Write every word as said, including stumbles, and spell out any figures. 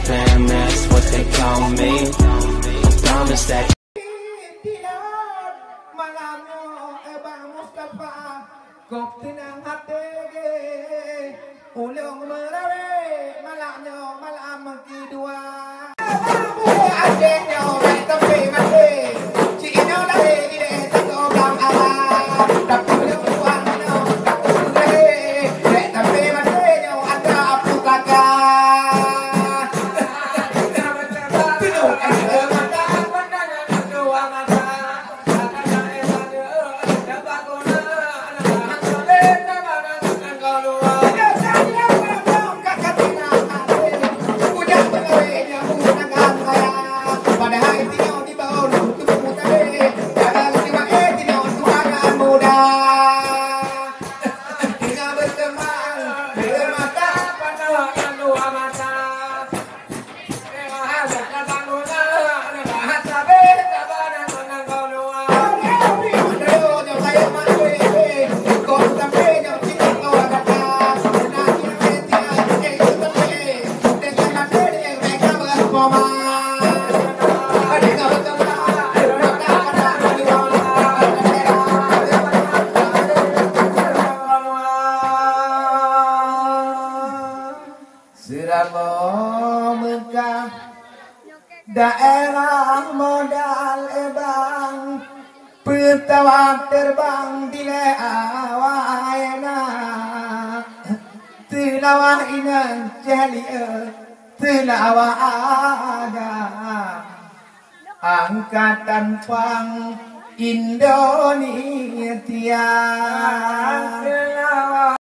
Fam, that's what they call me. I promise that. Malam nyoe, eh, Bang Mustafa, kop teunang até geuh. Ulôn meurawe malam nyoe, malam keudua. Até nyoe, tapi maté. Cik nyoe lahé di daerah Teguh Blang Alam. Tapi ulôn tuan nyoe, tapi maté nyoe, ada pusaka. Seuramoe Meukah, daerah modal, eh, Bang, peusawat teureubang dilèe awak na. Seulawah inong cahlia, seulawah agam, angkatan pang Indonesia.